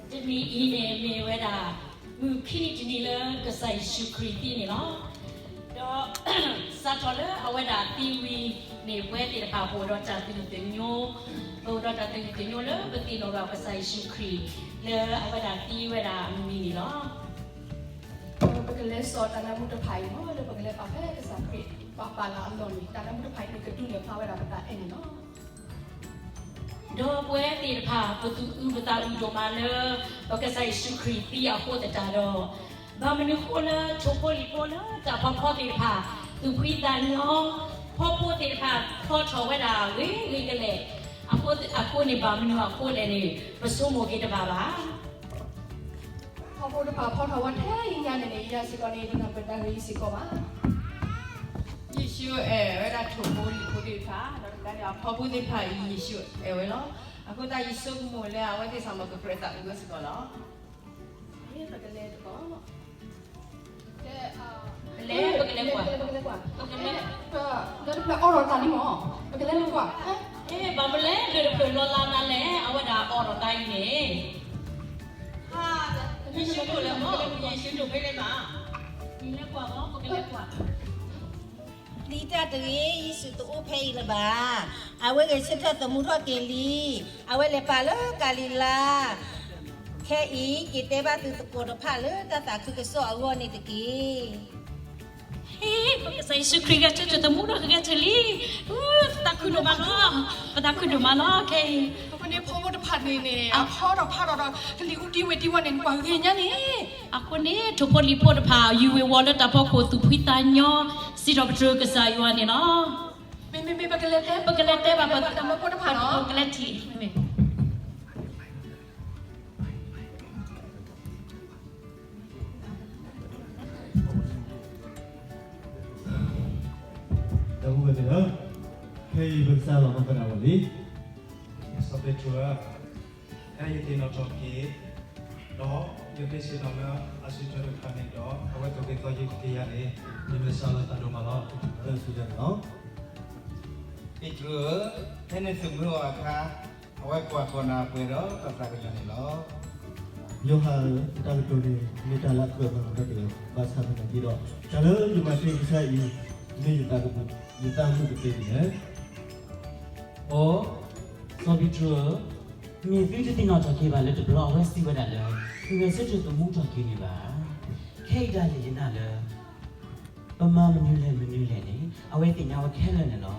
တနံၤအံၤန့ၣ်မ့ၢ်ဝဲဒၣ် မုၢ်ခံနံၤတနံၤလၢကစၢ်ယ့ၣ်ၡူးခရံာ်သံန့ၣ်လီၤ. ဒီး စးထီၣ်လၢအဝဲဒၣ်သံဝံၤန့ၣ် ပဝဲသ့ၣ်တဖၣ်ပအိၣ်ဒီးတၢ်သူၣ်ယုၢ်သညိ, ပအိၣ်ဒီးတၢ်သူၣ်ယုၢ်သညိလၢပသ့ၣ်နီၣ်ဘၣ်ကစၢ်ယ့ၣ်ၡူးခရံာ် လၢအဝဲဒၣ်သံဝဲဒၣ်အမံၤန့ၣ်လီၤ. ပကလဲၤစိာ်တၢ်နၢမူတဖၣ်အံၤမ့ၢ် လၢပကလဲၤပာ်ဖဲကစၢ်ခရံာ် ပာ်ပာ်လၢအလီၢ်န့ၣ် တၢ်နၢမူတဖၣ်အံၤန့ၣ် ကဒုးနဲၣ်ဖျါဝဲဒၣ်ပသးအဲၣ်န့ၣ်လီၤ. ဒီးပဝဲသ့ၣ်တဖၣ် ပသူၣ်အုးပသးအုးဒိၣ်မးလၢ ပကစၢ်ယ့ၣ်ၡူးခရံာ်သံအဃိသတးဒီး, ဘၣ်မနုၤဃိလၢထိၣ်ဖိလံၣ်ဖိလၢတၢ်ဖီဖီသ့ၣ်တဖၣ် သူၣ်ဖှံသးညီ, ဖီဖိသ့ၣ်တဖၣ်ဖီထီၣ်ဝဲဒၣ်ဂ့ၤဂ့ၤကလဲာ် အဃိန့ၣ် ဘၣ်မနုၤအဃိလဲၣ်န့ၣ် ပဆိကမိၣ်က့ၤတဘၣ်ဘၣ်. ဖီဖိတဖၣ်ဖီထီၣ်ဝဲထဲအံၤညါန့ၣ်န့ၣ် ယၤစ့ၢ်ကီးန့ၣ် ယနၢ်ပၢၢ်တၢ်ဂ့ၢ်အံၤစ့ၢ်ကီးဘၣ်. ယ့ၣ်ၡူးအဲၣ်ဝဲဒၣ်ထိၣ်ဖိလံၣ်ဖိသ့ၣ်တဖၣ် ဒီးတကးဒံးအဖီဖိသ့ၣ်တဖၣ်အံၤ ယ့ၣ်ၡူးအဲၣ်ဝဲလီၤ. အဃိသတးယဆိကမိၣ်လၢ အဝဲသ့ၣ်စ့ၢ်ကီးကကြၢးသးအုးဝဲစ့ၢ်ကီးလီၤ. ပကလဲၤတက့ၢ်. ပကလဲၤ, ပကလဲၤကွၢ်, ပကလဲၤကွၢ်, ပကလဲၤ, လၢတဖျၢၣ်အိးထီၣ်တၢ်လံမး, ပကလဲၤကွၢ်, ဘၣ်မနုၤလဲၣ် လၢတဖျၢၣ်လီၤလးနၤလဲၣ် အဝဲဒၣ်အိးထီၣ်တၢ်အံၤန့ၣ်, ယ့ၣ်ၡူးဒိၣ်လဲၣ်မး, ယ့ၣ်ၡူးဒိၣ်ဖဲလဲၣ်ဘၣ်, ပကလဲၤကွၢ်, ပကလဲၤကွၢ်. လံတၢ်တဂ့ၤ, ယ့ၣ်ၡူးတအိၣ်ဖဲအံၤလၢၤဘၣ်. အဝဲဂဲၤဆၢထၢၣ်သမူထီၣ်က့ၤလံ. အဝဲလဲၤပာ်လၢကၤလံၤလါ. ခဲအံၤ က့ၤတဲဘၣ်သုသကိးတဖၣ်လၢတၢ်သးခုကစီၣ်အဂီၢ်န့ၣ်တက့ၢ်. ဟ့ၣ်, ပကစၢ်ယ့ၣ်ၡူးခရံာ်ဂဲၤဆၢထၢၣ်သမူထီၣ်က့ၤဂဲၤဆၢထၢၣ်လံ. ပသးခုဒိၣ်မးလီၤ, ပသးခုဒိၣ်မးလီၤ ခဲအံၤ. အဃိန့ၣ် ဖီဖိတဖၣ်န့ၣ်န့ၣ် အဖီထီၣ်ဖးထီၣ်ဒီး ကလံၤအူတံၢ်ဝ့ၢ်တံၢ်ဝီန့ၣ် နကွၢ်ဂ့ၤညါန့ၣ် အဃိန့ၣ် ထိၣ်ဖိလံၣ်ဖိတဖၣ် ယူၤဝ့ၤဝီၤလၢတၢ်ဖီခိၣ်သူၣ်ဖှံသးညီ, စံးထီၣ်ပတြၢၤကစၢ်ယွၤန့ၣ်လီၤ. မ့မ့မ့မ့ ပကလဲၤတဲ, ပကလဲၤတဲဘၣ်ပတၢ်မၢဖိတဖၣ်လီၤ. ပကလဲၤထံၣ်, ဒီပုၢ်ဝဲၢ်သ့ၣ်ဧၢ, ခဲအံၤပကစၢ်လီၤမၢ်သရၣ်ဝဲလံ. စီၤပ့းတရူးဧၢ, ဖဲယသ့ၣ်နီၣ်ထီၣ်က့ၤ, ဒီးယသ့ၣ်နီၣ်ထီၣ်လၢအစုထွဲတဖၣ်န့ၣ်ဒီး အဝဲသ့ၣ်က့ၤသီယုၢ်က့ၤယၤန့ၣ် ယမ့ၢ်စးလီၤသးဒိၣ်မးလီၤ. ပတၢ်စူၢ်တၢ်နာ်လီၤ. ပ့းတရူးဧၢ, ဖဲနသုးမုၢ်အီၤအခါ, အဝဲကွၢ်ဃီၤနၤပှဲၤဒီးတၢ်သးကညီၤန့ၣ်လီၤ. ယိၤဟၣ်ဧၢ, တၢ်ကတိၤန့ၣ် မ့ၢ်တၢ်လၢအကြၢးမၤလိာ်တၢ်တဂ့ၤ, ဘၣ်ဆၣ်သနာ်က့ဒီး တၢ်လၢယမၤတ့ၢ်ကစၢ်အံၤ မ့ၢ်ယသးကမုာ်, ယသးမုာ်ကသ့ဒ်လဲၣ်. အိ, စီၤပ့းတရူးဧၢ, မ့ၢ်သုတသ့ၣ်နီၣ်ထီၣ်က့ၤဘၣ်လၢတဘျီအဝဲစံးဝဲဒၣ်လၢ သုဂဲၤဆၢထၢၣ်သမူထီၣ်က့ၤန့ၣ်ဘၣ်. ခဲအံၤဒၣ်လဲာ်ယနာ်လၢ ပမၤမနုၤလဲၣ်မနုၤလဲၣ်န့ၣ် အဝဲသ့ၣ်ညါဝဲခဲလၢာ်န့ၣ်လီၤ.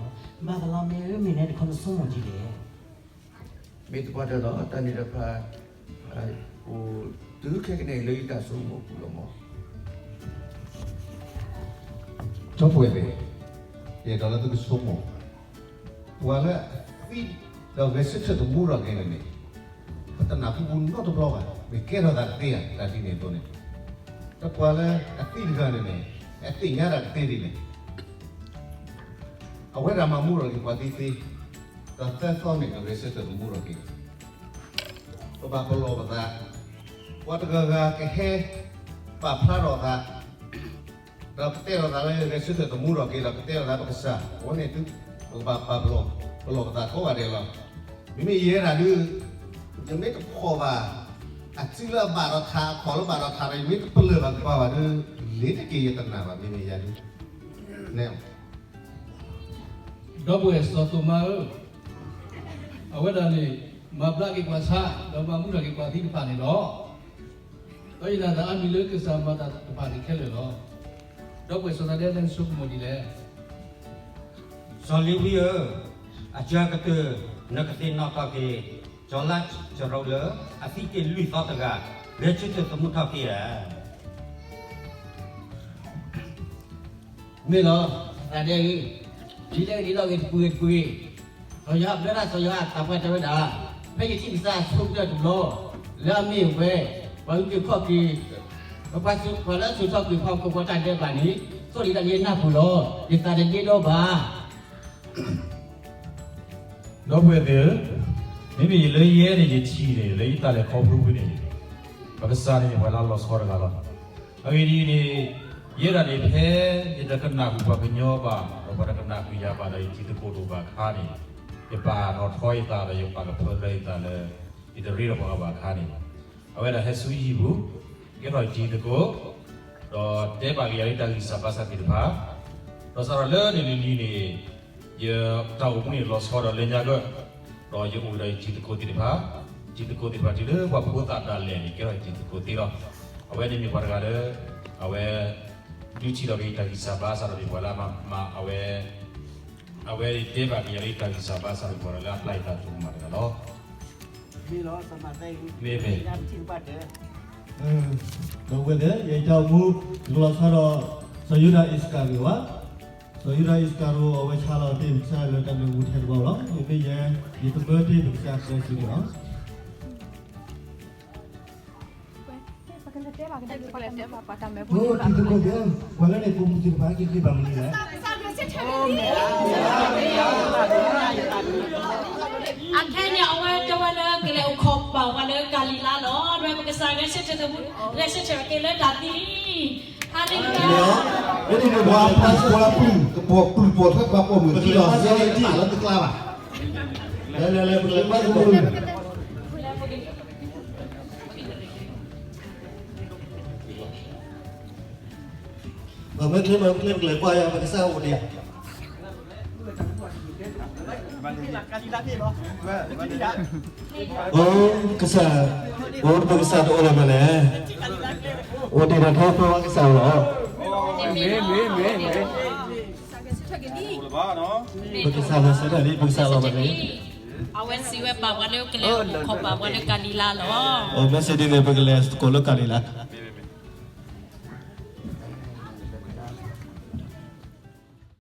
မၤသးလီၤ မ့ၢ်ဧၢ မ့ၢ်နဲတခီနဆိကမိၣ်ဒ်လဲၣ်. မ့ၢ်တပှၢ်တၢၢ်လီၤ, တၢ်န့ၣ်တဖၣ် အိၣ်တုၤခဲကနံၣ်အံၤလၢယတၢ်ဆိကမိၣ်အပူၤလီၤမး. ဒီပုၢ်ဝဲၢ်သ့ၣ်, ယအဲၣ်ဒိးလၢသုကဆိကမိၣ်, ပှၤလၢအသံဒီးဂဲၤဆၢထၢၣ်သမူထီၣ်က့ၤန့ၣ်န့ၣ် ပတနၢ်ဟူပူၤနီတဘျီဘၣ်, မ့ၢ်ကဲထီၣ်သးကသ့ဧါ, တၢ်ဒ်န့ၣ်အသိးန့ၣ်, ဒီးပှၤလၢအသံတဂၤန့ၣ်န့ၣ် အသ့ၣ်ညါတၢ်ကသ့ဒ်လဲၣ်. အဝဲဒၣ်မၤမူထီၣ်က့ၤပှၤသံသ့, ဒီးသၢသီန့ၣ် ကဂဲၤဆၢထၢၣ်သမူထီၣ်က့ၤ, ပဘၣ်ပလီၢ်ပသး, ပှၤတဂၤဂၤကဟဲပာ်ဖျါထီၣ်သး ဒီးကတဲထီၣ်သးလၢဂဲၤဆၢထၢၣ်သမူထီၣ်က့ၤ ဒီးကတဲထီၣ်သးပကစၢ်, အဝဲန့ၣ်သု, ပကဘၣ်ပာ်ပလီၢ်, ပလီၢ်ပသးကိးဂၤဒဲးလီၤ. မ့မ့ၢ်ယဲဒၣ်ဒုး, ယမ့ၢ်တဖီၣ်ဘၣ် အစုလၢအဘၣ်ဒီးထး အခီၣ်လၢဘၣ်ဒီးထးဒီး ယမ့ၢ်တပလၢၢ်ဘၣ်ကပၤဘၣ်ဒုး, လ့ၤတက့ၤယတနာ်ဘၣ် မ့မ့ၢ်ယၤဒုး, နဲ ဒီပုၢ်ဝဲၢ်စီၤသိၤမါဧၢ, အဝဲဒၣ်န့ၣ် မၤဘျါက့ၤပှၤဆါ ဒီးမၤမူထီၣ်က့ၤပှၤသံတဖၣ်န့ၣ်လီၤ. ဒီးယနာ်သးအါမံၤလၢကစၢ်မၤတၢ်တဖၣ်န့ၣ်ခဲလၢာ်လီၤ. ဒီပုၢ်ဝဲၢ်စီၤသးဒဲ နဆိကမိၣ်ဒ်လဲၣ်. စီၤလ့ၤဝံဧၢ, အစှၤကတၢၢ် နကသ့ၣ်နီၣ်ထီၣ်က့ၤ စီၤလါစရူးလၢအသံက့ၤလွံၢ်သီတဂၤ ဂဲၤဆၢထၢၣ်သမူထီၣ်က့ၤဧါ. မ့ၢ်လီၤ, သးဒဲဧၢ, ဒ်လဲၣ်ဂ့ၤဒ်လဲၣ်ဂ့ၤ တပူၤဂ့ၤတပူၤဂ့ၤ, စီၤယိၤဟၣ်ဘျၢတၢ် စီၤယိၤဟၣ်သးပှၢ်တဲဝဲဒၣ်, ဖဲယထံၣ်ကစၢ်အဆိကတၢၢ်တဘျီ, လၢအမ့ၢ်ဝဲ ပှၤအုၣ်က့ၤခီၣ်က့ၤ, ပှၤလၢအစိာ်ထီၣ်ကွံာ်ပှၤဟီၣ်ခိၣ်ဖိတၢ်ဒဲးဘးန့ၣ်, သိၣ်လံၤဒၣ်လၢယနၢ်ပူၤလီၤ. ယသးတဒ့ဒီဘၣ်. ဒီပုၢ်ဝဲၢ်သ့ၣ်ဧၢ, မ့မ့ၢ်ယလၢယဲန့ၣ် ယထံၣ်န့ၣ် လၢယတၢ်လဲၤခီဖျိဖဲန့ၣ်, ပကစၢ်န့ၣ်မ့ၢ်ပှၤလၢအလီၤဆီတဂၤလီၤ. အဂ့ၢ်ဒ်အံၤန့ၣ်, ယဲဒၣ်န့ၣ် ဖဲယတကနၣ်ဃုာ်ပှၤကညီဘၣ် ဒီးပှၤတကနၣ်ဃုာ်ယၤဘၣ်ဒီး ယထံၣ်သကိးတအိၣ်ဘၣ်အခါန့ၣ်, ယပာ်ထီၣ်ထီယသးဒီး ယပာ်ကဖၢလၢယသးလၢ ယတရ့ဒီးပှၤဂၤဘၣ်အခါန့ၣ်, အဝဲဒၣ်ဟဲဆူယဟံၣ်ပူၤ ကဲထီၣ်တံၤသကိး ဒီးတဲဘၣ်က့ၤယၤလၢတၢ်ဂံၢ်စၢ်ဘါစၢ်သ့ၣ်တဖၣ်, ဒီးစးထီၣ်လၢနံၤနံၤန့ၣ် ယတၢ်အိၣ်မူန့ၣ်လီၤဆီဒီးလၢညါကၢၢ်, ဒီးယအိၣ်ဒီးယတံၤသကိးသ့ၣ်တဖၣ်, တံၤသကိးသ့ၣ်တဖၣ်တုၤလၢပှၤဖိသၣ်ဒၣ်လဲာ်န့ၣ် ကဲထီၣ်ယတံၤသကိးသ့လီၤ. အဝဲန့ၣ်မ့ၢ်ပှၤတဂၤလၢ အဝဲ ဒုးထံၣ်ထီၣ်က့ၤယတၢ်ဂံၢ်စၢ်ဘါစၢ်ဒီးမ့ၢ်ပှၤလၢအမၤ မၤအဝဲ အဝဲတဲဘၣ်က့ၤယၤလၢယတၢ်ဂံၢ်စၢ်ဘါစၢ်မ့ၢ်ပှၤလၢအပျၢ်ယတၢ်တိာ်မၤတဂၤလီၤ. မ့ၢ် ဒီပုၢ်ဝဲၢ်သ့ၣ် ယတၢ်အိၣ်မူ ယကလီၤဆီဒီး စီၤယူဒၤအံၣ်စကၤရံၤဧိၤဘၣ်. စီၤယူဒၤအံၣ်စကၤရံၤဧိၤ အဝဲဆါလီၤတ့ၢ်ပကစၢ်လၢတၢ်မ့ၢ်မူထဲတဘီလီၤ. မ့မ့ၢ်ယဲ ယတမၢတ့ၢ်ပကစၢ်အကျဲစုန့ၣ်လီၤ. တံၤသကိးသ့ၣ်, ပှၤလၢန့ၣ်ပိာ်မုၣ်သ့ၣ်တဖၣ် ဟဲက့ၤဃ့ဘၣ်မနုၤလဲၣ်. အခဲအံၤန့ၣ် အဝဲတဲဝဲလၢကလဲၤအိၣ်ခိးဘၣ်ပှၤလၢကၤလံၤလါလီၤ. ဒ်ပကစၢ်ဂဲၤဆၢထၢၣ်တမူ ဂဲၤဆၢထၢၣ်က့ၤလၢတၢ်သံလံ. ဟါလ့လူယၤ. ပှၤပျုၢ်ပှၤထီၣ်ပှၤပိာ်မုၣ်သံလီၤ. လဲၤလဲၤလဲၤ ပကလဲၤကွၢ်သကိး မ့ၢ်ချ့မ့ၢ်ချ့ ပကလဲၤကွၢ်ယၤ ပကစၢ်အိၣ်ဒံးဧါ. အိၣ်ကစၢ်, အိၣ်ပကစၢ်တအိၣ်လၢၤမးလဲၣ်. အိၣ်ဒံးဒီးထီၣ်ဖိကစၢ်လီၤ. မ့ၢ်မ့ၢ်မ့ၢ်မ့ၢ်, ပကစၢ်လီၤစဲးတၢ်လံ ပကစၢ်လီၤမးလဲၣ်. အဝဲစံးဝဲဘၣ်ပှၤလၢကလဲၤအိၣ်ခိးဘၣ်ပှၤလၢကၤလံၤလါလီၤ. အိၣ်မ့ၢ်စံးဒ်န့ၣ် ပကလဲၤသကိးလၢကၤလံၤလါ.